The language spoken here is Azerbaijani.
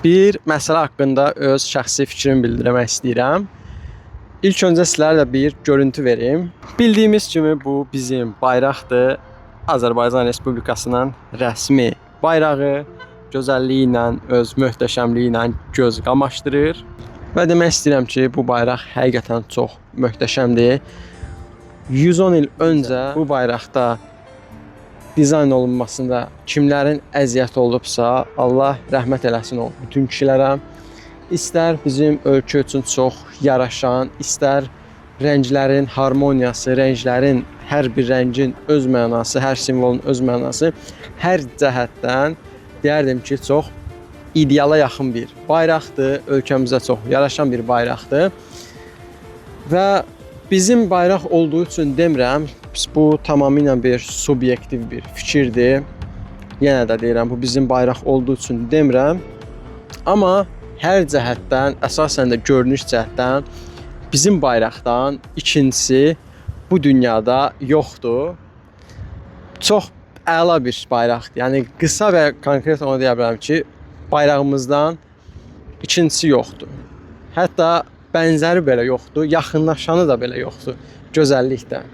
Bir məsələ haqqında öz şəxsi fikrimi bildirmək istəyirəm. İlk öncə sizlərlə bir görüntü verim. Bildiyimiz kimi bu bizim bayraqdır. Azərbaycan Respublikasının rəsmi bayrağı gözəlliyi ilə, öz möhtəşəmliyi ilə göz qamaşdırır. Və demək istəyirəm ki, bu bayraq həqiqətən çox möhtəşəmdir. 110 il öncə bu bayraqda dizayn olunmasında kimlərin əziyyəti olubsa, Allah rəhmət eləsin o bütün kişilərə. İstər bizim ölkə üçün çox yaraşan, istər rənglərin harmoniyası, rənglərin hər bir rəngin öz mənası, hər simvolun öz mənası, hər cəhətdən deyərdim ki, çox ideala yaxın bir bayraqdır, ölkəmizə çox yaraşan bir bayraqdır. Və bizim bayraq olduğu üçün demirəm, bu tamamilə bir subyektiv bir fikirdir. Yenə də deyirəm, bu bizim bayraq olduğu üçün demirəm. Amma hər cəhətdən, əsasən də görünüş cəhətdən bizim bayraqdan ikincisi bu dünyada yoxdur. Çox əla bir bayraqdır. Yəni qısa və konkret onu deyə bilərəm ki, bayrağımızdan ikincisi yoxdur. Hətta bənzəri belə yoxdur, yaxınlaşanı da belə yoxdur gözəllikdə.